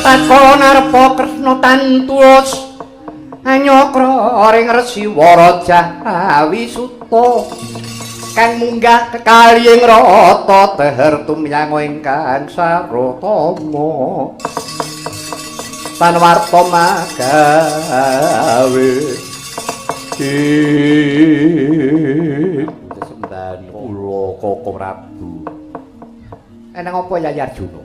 Tatkala narpa Kresna tantulus anyakra ring Resi Waraja Wisuta kang munggah kekali ing rata teher tumyang ingkang sarotama tan warta magawe sesembahan kula Koko Prabu. Eneng apa Yayi Arjuna?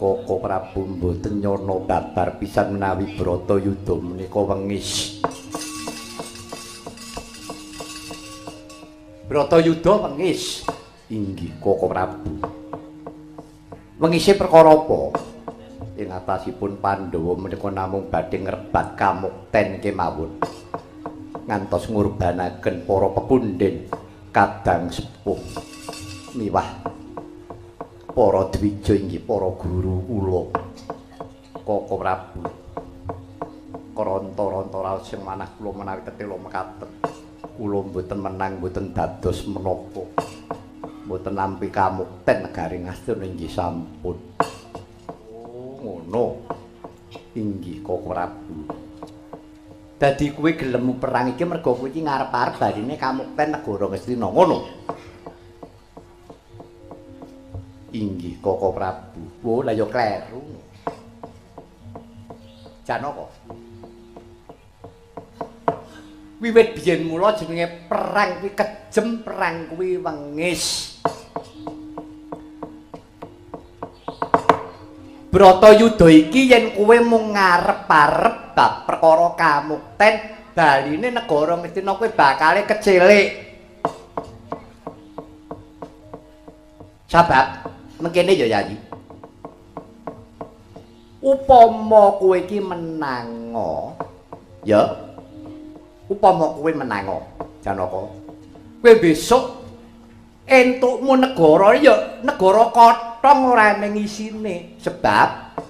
Koko Prabu mboten nyana babar pisan menawi Bratayuda menika wengis. Bratayuda wengis. Inggih Koko Prabu. Wengise perkara apa? Ing atasipun Pandhawa menika namung badhe ngrebat kamukten kemawon. Ngantos ngurbanaken para pepundhen kadang sepuh miwah para dwija inggih para guru kula. Koko Prabu. Kranta-ranta raos sing manah kula menawi tetela mekaten. Kula mboten menang mboten dados menapa. Mboten nampi kamukten negari Ngastina inggih sampun. Oh, ngono. Inggih Koko Prabu. Dadi kowe gelem perang iki mergo kowe iki ngarep-arep barine kamukten negara Ngastina ngono. Inggih Koko Prabu. Oh, lah ya kleru. Janaka. Wiwit biyen mula jenenge perang kuwi kejem, perang kuwi wengis. Bratayuda iki yen kowe mung ngarep-arep bab perkara kamukten baline negara Ngastina kowe bakale kecilik. Sabab mengkene ya Yayi. Upama kowe iki menango, ya. Upama kowe menango, Janaka. Kowe besok entukmu negara ya negara kotong ora ning isine, sebab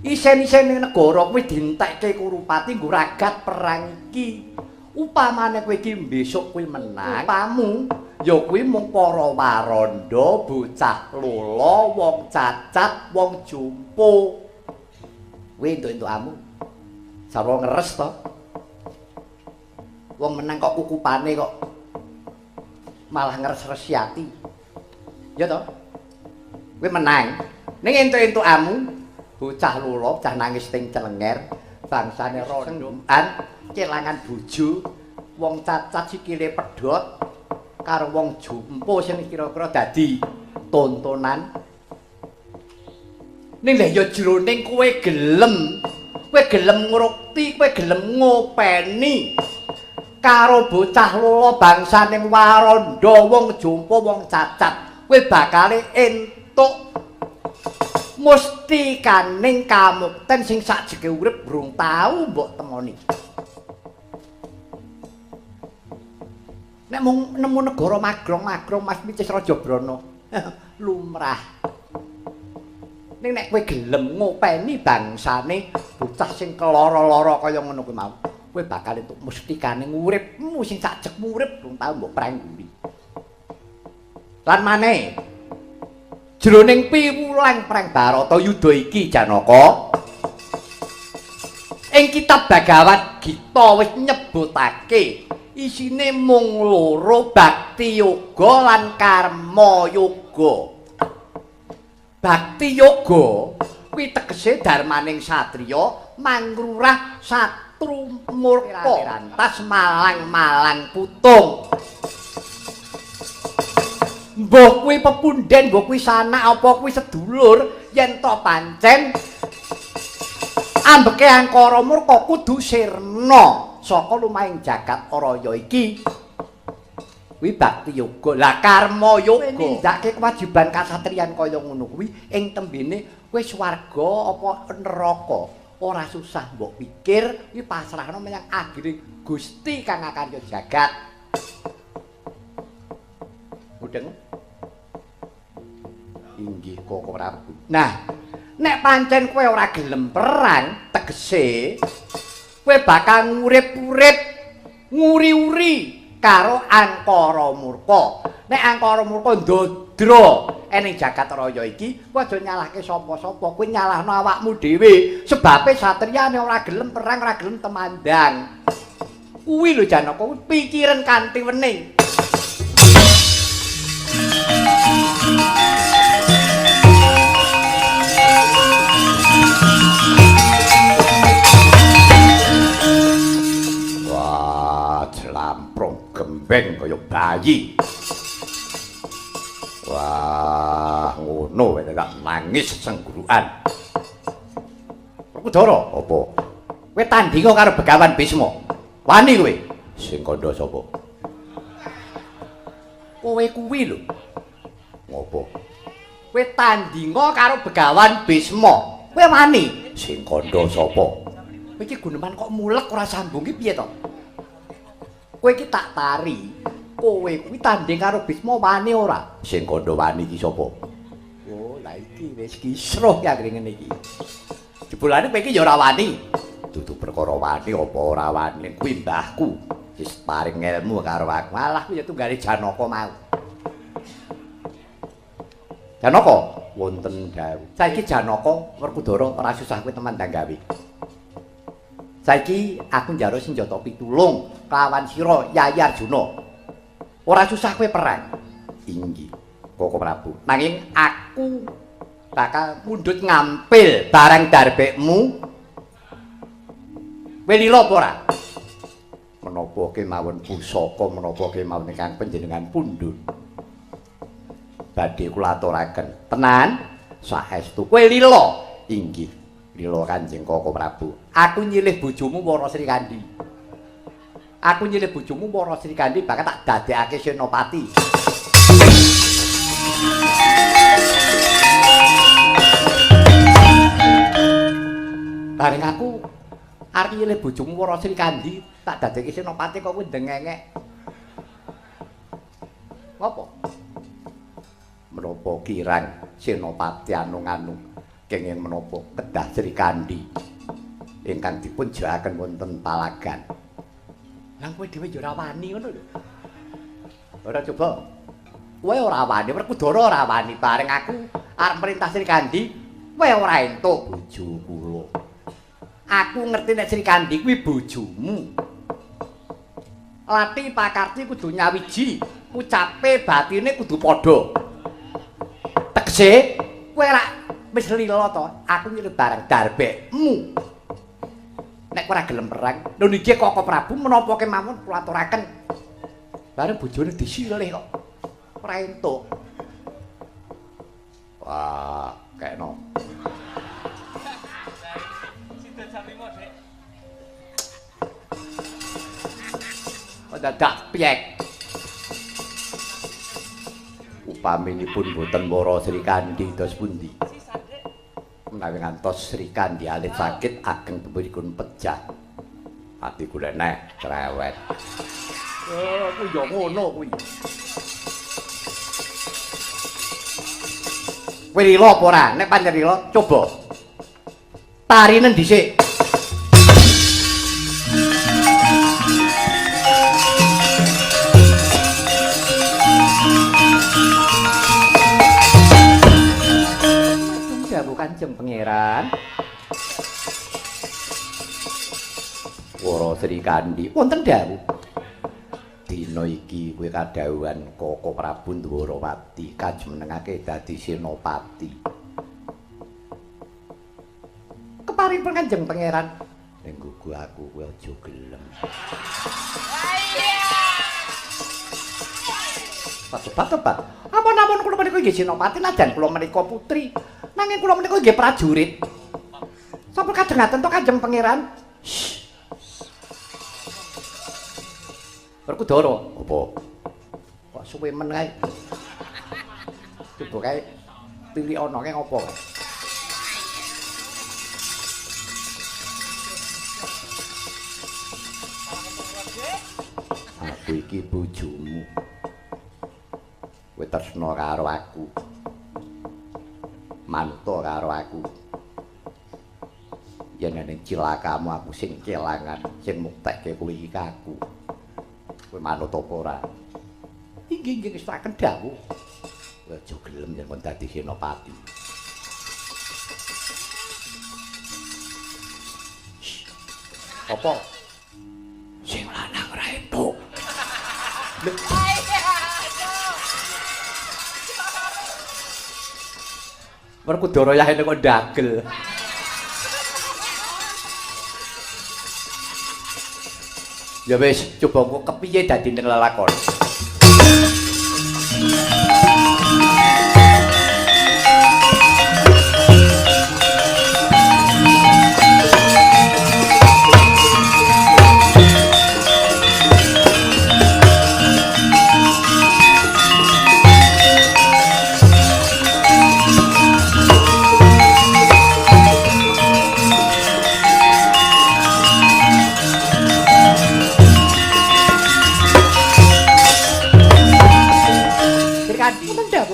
isen-isene negara kuwi dientekke Kurupati nggo ragat perang iki. Upamane kowe iki besok kowe menang, upamu ya kuwi mung para waranda, bocah lola, wong cacat, wong jumpo. Kuwi entuk-entukamu. Sarwa ngeres to. Wong menang kok kukupane kok malah ngeres-resi ati. Ya to? Kowe menang. Ning entuk-entukamu bocah lola, bocah nangis ting celenger, bangsane rondo-an, kelangan bojo, wong cacat sikile pedhot karo wong jumpo sing kira-kira dadi tontonan. Ning lha ya jroning kowe gelem, kowe gelem ngrukti, kowe gelem ngopeni karo bocah lola bangsane waranda, wong jumpo, wong cacat, kowe bakale entuk mustikaning kamukten sing sakjeke urip durung tau mbok temoni. Nek mung nemu negara magrong-magrong Mas Micis Raja Brana, lumrah. Ning nek kowe gelem ngopeni bangsane bocah sing keloro-loro kaya ngono kuwi mau, kowe bakal entuk mustikane uripmu sing sakjekmu urip durung tau mbok prangguri. Lan maneh jroning piwulang perang Baratayuda iki Janaka, ing kitab Bhagavad Gita wis nyebutake isine mung loro, bakti yoga lan karma yoga. Bakti yoga kuwi tegese darmaning satriya mangrurah satru murka rantas malang-malang putung. Mbah kuwi pepundhen, mbah kuwi sanak, apa kuwi sedulur, yen to pancen ambeke angkara murka kudu sirna saka lumahing jagat raya iki. Kuwi bakti yoga. Lah karma yoga nindakake kewajiban kasatriyan kaya ngono kuwi ing tembene kowe swarga apa neraka ora susah mbok pikir, kuwi pasrahno menyang akhire Gusti kang akarya jagat. Mudeng? Inggih Koko Prabu. Nah, nek pancen kowe ora gelem perang, tegese kowe bakal ngurip-urip nguri-uri karo angkara murka. Nek angkara murka ndodra ning jagat raya iki, kowe aja nyalahke sapa-sapa, kowe nyalahno awakmu dhewe. Sebabe satriyane ora gelem perang, ora gelem temandang. Kuwi lho Janaka, kuwi pikiran kanthi wening. Wah, jlamprong gembeng kaya bayi. Wah, ngono wae tak nangis senggurukan. Werkudara, apa? Kowe tandinga karo Begawan Bisma. Wani kowe? Sing kandha sapa? Kowe kuwi lho. Ngopo? Kowe tandinga karo Begawan Bisma. Kowe wani? Sing kandha sapa? Kowe iki guneman kok mulek ora sambung iki piye to? Kowe iki tak tari. Kowe kuwi tanding karo Bisma wani ora? Sing kandha wani iki sapa? Oh, lah iki wis kisruh ya ngene iki. Jebulane kowe iki ya ora wani. Dudu perkara wani apa ora wani, kuwi mbahku wis paring ilmu karo aku. Malah kuwi ya tunggale Janaka mau. Janaka wonten dawuh. Saiki Janaka Werkudara ora susah kowe temandang gawe. Saiki aku njaluk senjata pitulung kelawan sira Yayi Arjuna. Ora susah kowe perang. Inggih, Koko Prabu. Nanging aku bakal mundhut ngampil barang darbekmu. Kowe lila apa ora? Menapa kemawon pusaka, menapa kemawon ingkang panjenengan pundhut. Badhe kula aturaken. Tenan, saestu kowe lila. Inggih, lila Kanjeng Koko Prabu. Aku nyilih bojomu Wara Srikandhi. Aku nyilih bojomu Wara Srikandhi bakal tak dadekake senopati. Bareng aku arep nyilih bojomu Wara Srikandhi tak dadekake senopati kok kowe ndengengek. Ngopo? Menapa kirang senopati anu-anu kenging menapa kedah Srikandhi ingkang dipun jakaken wonten palagan. Lah kowe dhewe ya ora wani ngono lho. Ora coba. Kowe ora wani, Werkudara ora wani bareng aku arep merintah Srikandhi, kowe ora entuk bojo kula. Aku ngerti nek Srikandhi kuwi bojomu. Lati pakarti kudu nyawiji, ucape batine kudu padha. Tegese kowe rak wis lila to, aku nyilih barang darbekmu. Nek ora gelem perang, lho niki Koko Prabu menapa kemawon kula aturaken. Bareng bojone disilih kok. Ora entuk. Wah, kekno. Sida jam 5, Dik. Kok dadak piek. Upaminipun boten Wara Srikandhi dos pundi? Menawi ngantos Srikandhi alit sakit ageng tubuhipun pejah. Ati kula neh cerewet. Oh, kuwi ya ngono kuwi. Kowe lila apa ora? Nek pancen lila, coba. Tarinen dhisik. Dawuh Kanjeng Pangeran. Wara Srikandhi wonten dawuh. Dina iki kowe kadhawuhan Koko Prabu Ndwarawati kajumenengake dadi senopati. Keparing Kanjeng Pangeran, ning gugu aku kowe aja gelem. Tobat-tobat. Ampun-ampun kula menika nggih senopati najan kula menika putri. Nanging kula menika nggih prajurit. Sampun kadengaten to Kanjeng Pangeran? Werkudara, apa? Kok suwe men kae? Coba kae tilik ana kae ngopo kae? Aku iki bojomu. Kowe tresna karo aku. Mantu karo aku. Yen ning cilakamu aku sing kelangan, sing muktekke kowe iki aku. Kowe manut apa ora? Inggih inggih ngestakaken dawuh. Aja gelem yen kon dadi senopati. Apa? Sing lanang ora entuk. Werkudara yahene kok ndagel. Ya wis, coba engko kepiye dadi ning lelakon.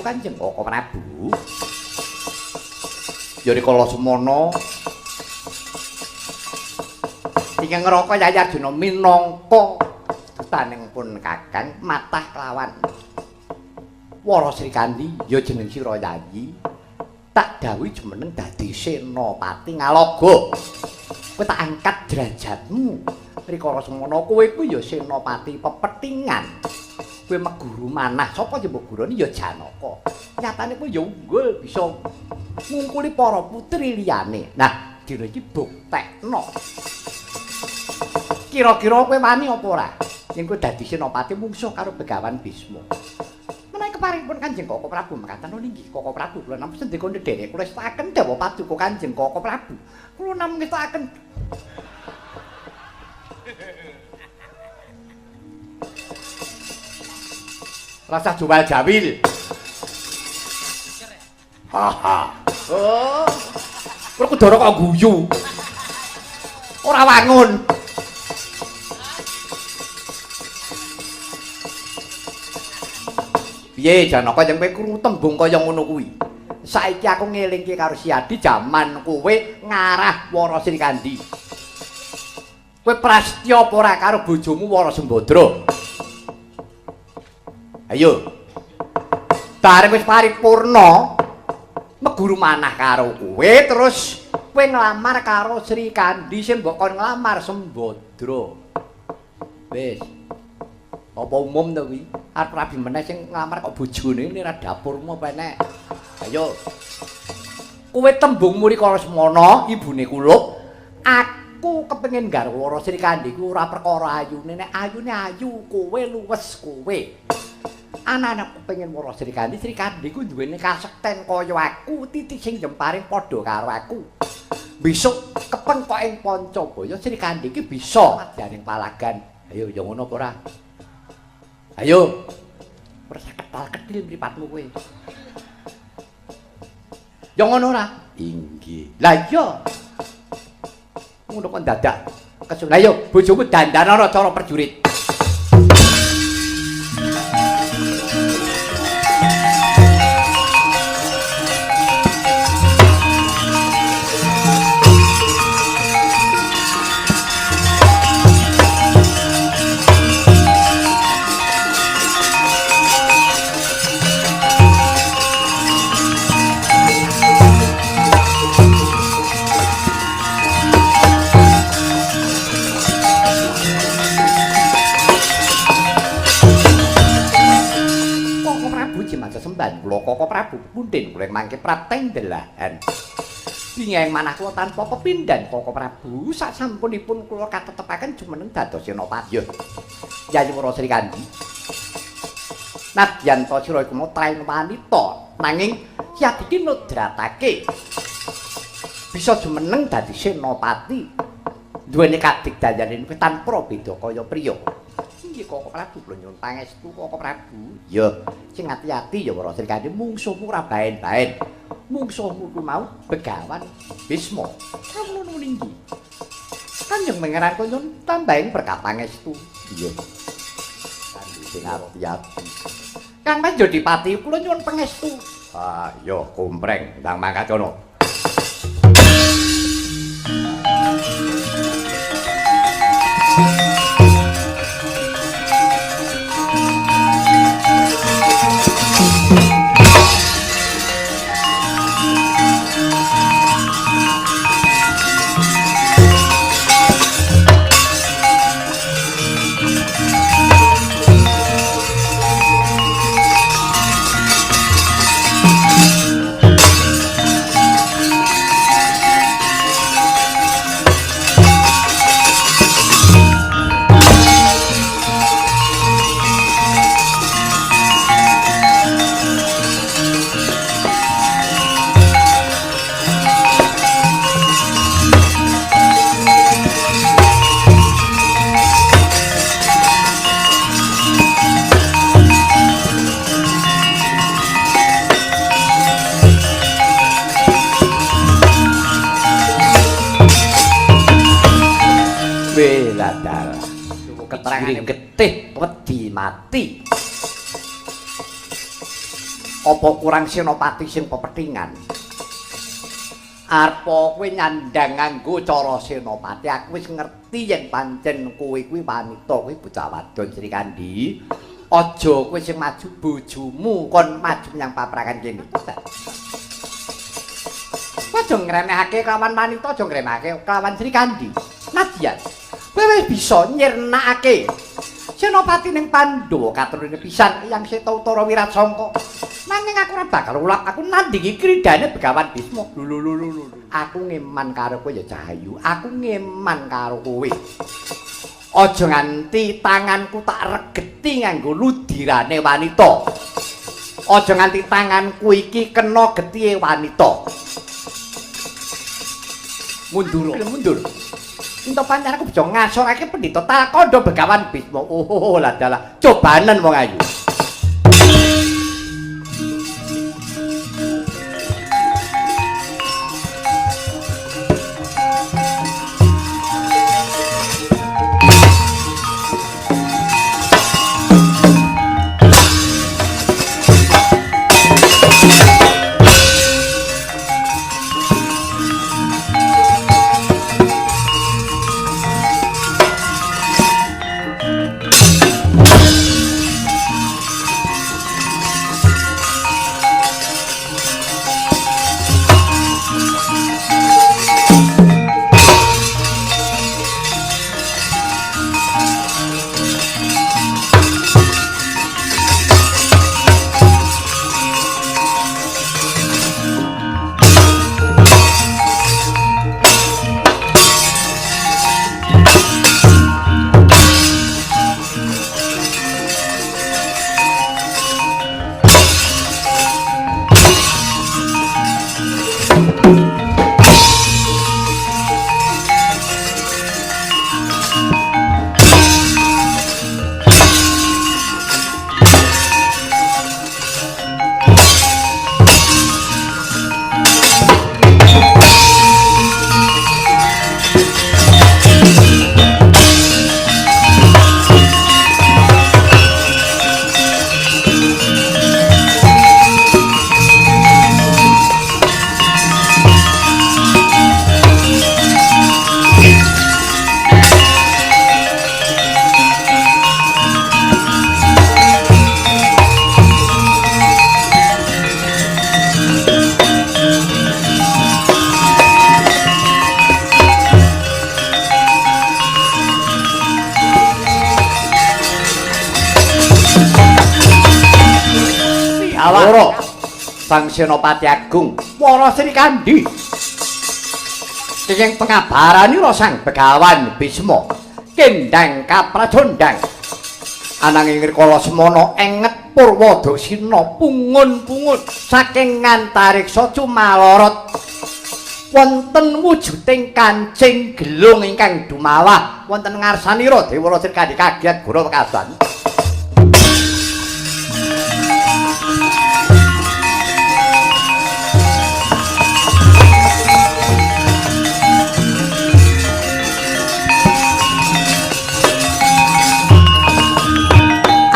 Kanjeng Koko Prabu. Ya rikala semono ingkang ngraka Yayi Arjuna minangka dutaning pun Kakang matah kelawan Wara Srikandhi ya jeneng sira Yayi. Tak dawuhi jumeneng dadi senopati Ngalaga. Kowe tak angkat derajatmu. Rikala semono kowe kuwi ya senopati pepethingan. Kowe meguru manah sapa sing mbok guroni ya Janaka. Nyatane kowe ya unggul bisa ngungkuli para putri liyane. Nah, dina iki buktekno. Kira-kira kowe wani apa ora? Yen kowe dadi senopati mungsuh karo Begawan Bisma. Menawi keparingipun Kanjeng Koko Prabu mekaten inggih Koko Prabu kula namung sendika ndherek kula estakaken dawuh paduka Kanjeng Koko Prabu. Kula namung ngestakaken rasa jual jawil. Haha. Oh. Werkudara kok guyu. Ora wangun. Piye Janaka yen kowe krungu tembung kaya ngono kuwi? Saiki aku ngelingke karo Siadi jaman kowe ngarah Wara Srikandhi. Kowe prastya apa ora karo bojomu Wara Sembadra? Ayo. Bareng wis paripurna meguru manah karo kowe terus kowe nglamar karo Srikandhi sing mbok kon nglamar Sembadra. Wis. Apa umum to kuwi? Arep rabi meneh sing nglamar kok bojone ora dapurmu apa enek. Ayo. Kowe tembungmu rikala semono ibune kulup. Aku kepengin garwa Srikandhi ku ora perkara ayune, nek ayune ayu kowe luwes kowe. Anak-anak kepengin wara Srikandhi, Srikandhi ku duweni kasekten kaya aku, titik sing jemparing padha karo aku. Besok kepengkok ing Pancabaya Srikandhi iki bisa madyaning palagan. Ayo ya ngono apa ora? Ayo. Ora ketal-ketil mripatmu kowe. Ya ngono ora? Inggih. Lah iya. Ngono kok dadak kesun. Lah iya, bojomu dandanana cara prajurit. Koko Prabu pepundhen kula mangke prateng delahan. Bingeng manah kula tanpa pepindhan Koko Prabu sasampunipun kula katetepaken jumeneng dados senopati. Yayi Wara Srikandhi. Nadyan ta sira iku traing wanita nanging Siadi nodratake bisa jumeneng dadi senopati. Duweni kadigdayane tanpa beda kaya priya. Inggih Koko Prabu kula nyuwun pangestu Koko Prabu. Ya, sing ati-ati ya Wara Srikandhi mungsuhmu ora baen-baen. Mungsuhmu ku mau Begawan Bisma. Kamu ninggi. Kanjeng Pangeran kula nyuwun tambahing berkah pangestu. Iya. Kandhi sing ati-ati. Kang Mas Jodipati kula nyuwun pangestu. Ah, ya kompreng ndang mangkat kono. Peperangan getih wedi mati. Apa kurang senopati sing pepethingan? Arpa kowe nyandang nganggo cara senopati, aku wis ngerti yen pancen kowe kuwi wanita, kowe bocah wadon Srikandhi. Aja kowe sing maju, bojomu kon maju menyang paperangan kene. Aja ngremehake kelawan wanita, aja ngremehake kelawan Srikandhi. Nadyan, kowe wis bisa nyirnakake senopati ning Pandhawa katurune pisan Eyang Seta Utara Wirasangka. Nanging aku ora bakal ulak, aku nandingi kridane Begawan Bisma. Lho lho lho lho. Aku ngeman karo kowe ya Cahayu, aku ngeman karo kowe. Aja nganti tanganku tak regeti nganggo ludirane wanita. Aja nganti tanganku iki kena getihe wanita. Mundur, mundur. Entuk pancen aku bisa ngasorake pendhita Talkandha Begawan Bisma. Oh, lah dalah, cobanen wong ayu. Sang Senopati Agung Wara Srikandhi kenging pengabaranira Sang Begawan Bisma kendang kapracondang ananging rikala semana enget Purwadaksina pungun-pungun saking ngantariksa cumalorot wonten wujuding kancing gelung ingkang dumawah wonten ngarsanira Dewara Srikandhi kaget gora wekasan.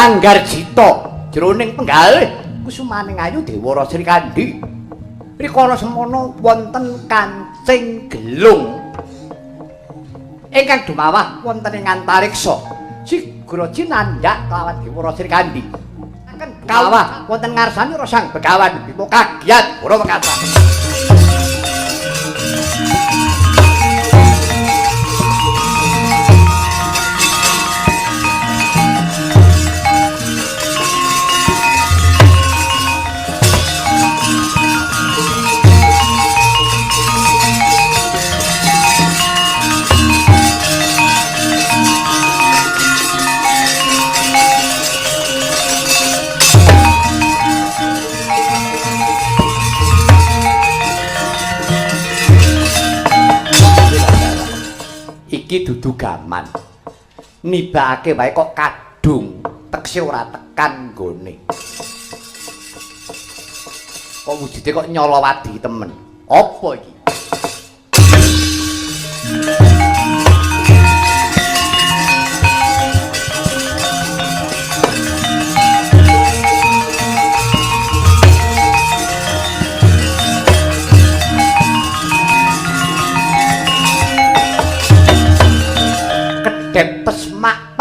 Anggarjita jroning penggalih kusumaning ayu Dewara Srikandhi rikala semana wonten kancing gelung ingkang dumawah wonten ing antariksa sigra cinandhak kelawan Dewara Srikandhi kawah wonten ngarsanira Sang Begawan Bima kagiat ora wekasan. Iki dudu gaman. Nibake wae kok kadung, tekse ora tekan nggone. Kok wujude kok nyolowadi temen. Apa iki?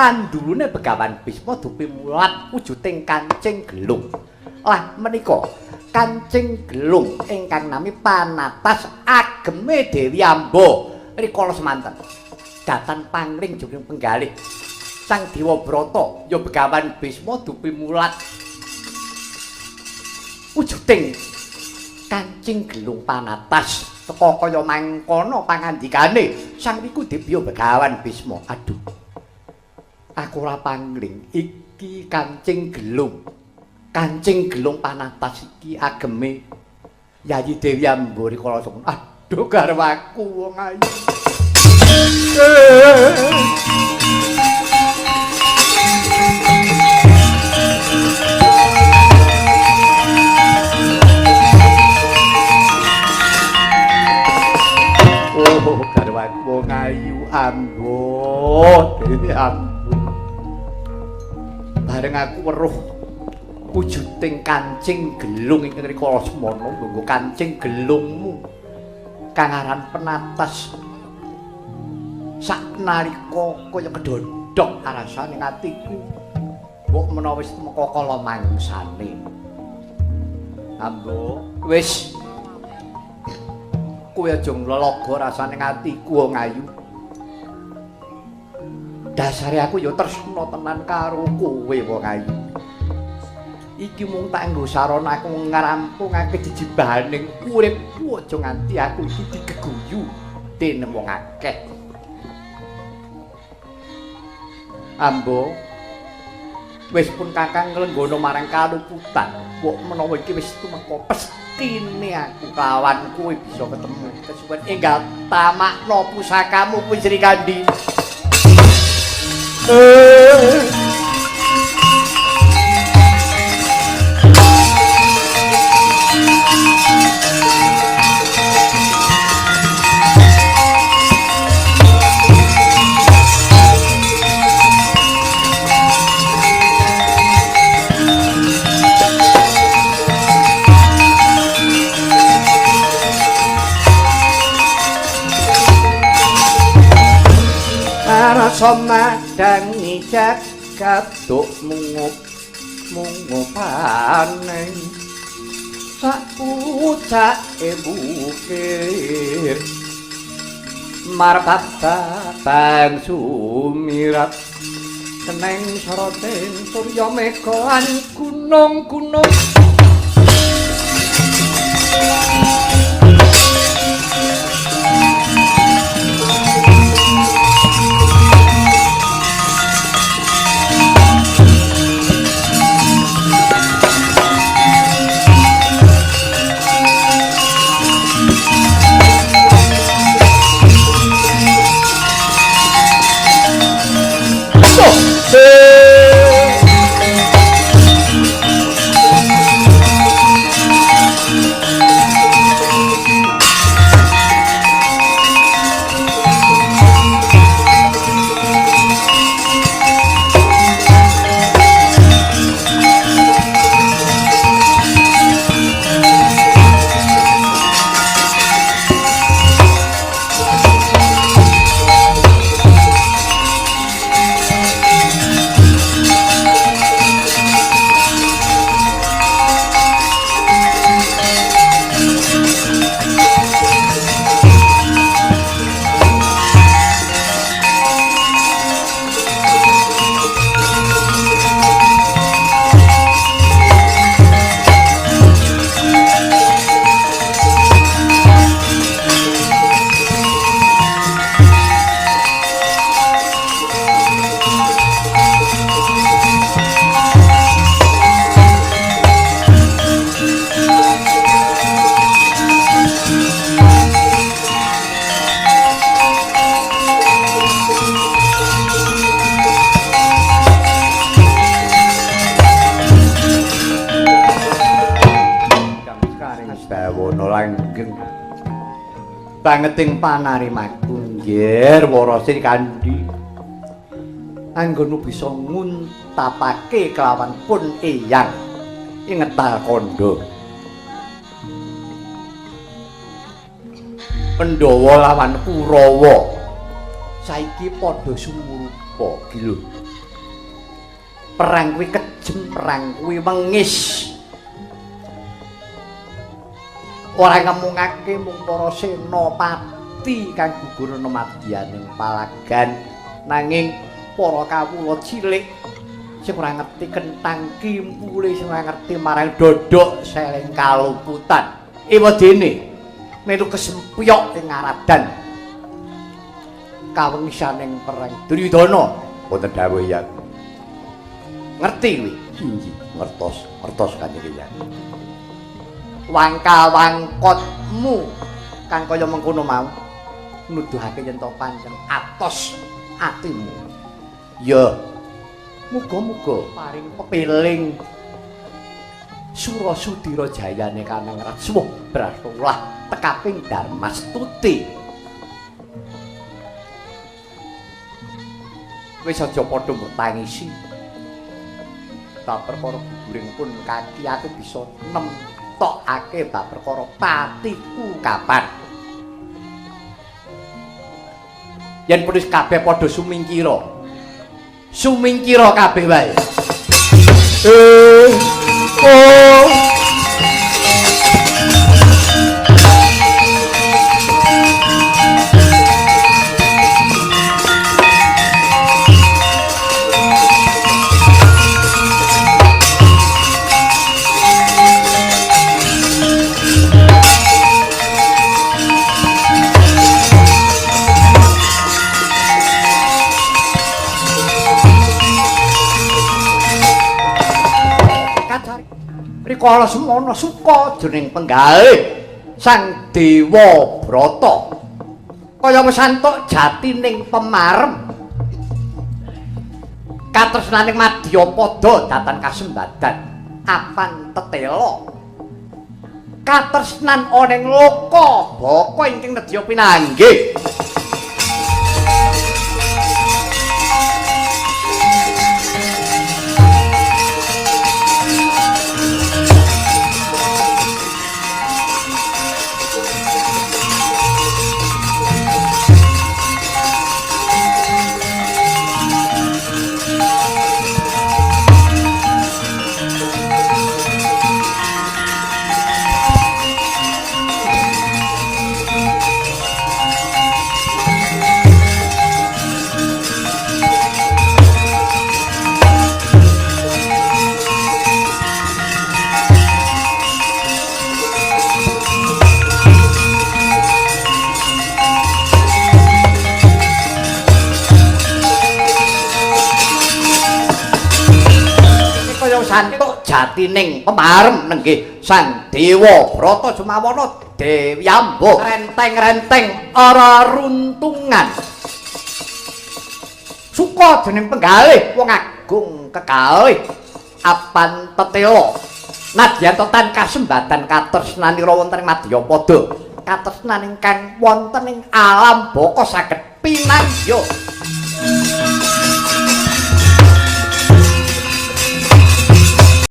Pandulune Begawan Bisma dupimulat wujuding kancing gelung. Lah menika kancing gelung ingkang nami Panatas ageme Dewi Amba rikala semanten. Datan pangling jroning penggalih Sang Dewa Brata ya Begawan Bisma dupimulat wujuding kancing gelung Panatas. Teka kaya mangkono pangandikane Sang Wiku Dibya Begawan Bisma. Aduh, aku ora pangling, iki kancing gelung. Kancing gelung Panatas iki ageme Yayi Dewi Amba rikala semono. Aduh, garwaku wong ayu. Oh, garwaku wong ayu Ambo, Dewi Ambo. Bareng aku weruh wujuding kancing gelung ingkang rikala semono, nganggo kancing gelungmu kang aran Penatas. Saknalika kaya kedhodhok rasane atiku, mbok menawa wis tumeka kala mangsane. Ambo, wis kowe aja nglelaga rasane atiku wong ayu. Dasare aku ya tresna tenan karo kowe wong ayu. Iki mung tak nggo sarana aku ngrampungake jejibahaning uripku, aja nganti aku iki digeguyu dening wong akeh. Ambo, wis pun kakang nglenggono marang kaluputan. Mbok menawa iki wis tumeka pestine aku kawan kowe bisa ketemu. Kesuwen enggal tamakna pusakamu kuwi Srikandhi. Somadangi jagat duk mungup mungupane sakucake bukir marpata bang sumirat keneng soroting surya mega lan gunung-gunung. Bangeting panarimaku nggih Wara Srikandhi, anggonmu bisa nguntapake kelawan pun eyang ing ngetal kandha. Pandhawa lawan Kurawa saiki padha sumurupa iki lho. Perang kuwi kejem, perang kuwi wengis. Ora ngemungake mung para senopati kang gugur ana madyaning palagan, nanging para kawula cilik sing ora ngerti kentang kimpule, sing ora ngerti marang dodok seleng kaluputan. Ewadene melu kesempyok ing ngaradan kawengisaning perang Duryudana. Wonten dawuh ya. Ngerti kuwi? Inggih, ngertos, ngertos Kanjeng Hyang. Wangka-wangkotmu kang kaya mengkono mau nuduhake yen to pancen atos atimu. Ya. Muga-muga paring pepiling Sura Sudira jayane Kanang Rajwa bratulah tekaping Darmastuti. Wis aja padha mbok tangisi. Bab perkara guguring pun kaki aku bisa nemtokake bab perkara patiku kapan. Yen wis kabeh padha sumingkira. Sumingkira kabeh wae. Oh. Rikala semono suka jroning penggalih Sang Dewa Brata kaya wis antuk jatining pemarem katresnaning madyapada datan kasembadan apan tetela katresnan ana ing loka baka ingkang nedya pinanggih. Santuk jatining pemarem nenggih Sang Dewa Brata Jumawana Dewyamba renteng-renteng ora runtungan suka dening penggalih wong agung kekalih apan tetela nadyan tan kasembadan katresnanira wonten ing madyapada katresnan ingkang wonten ing alam baka saged pinanggih.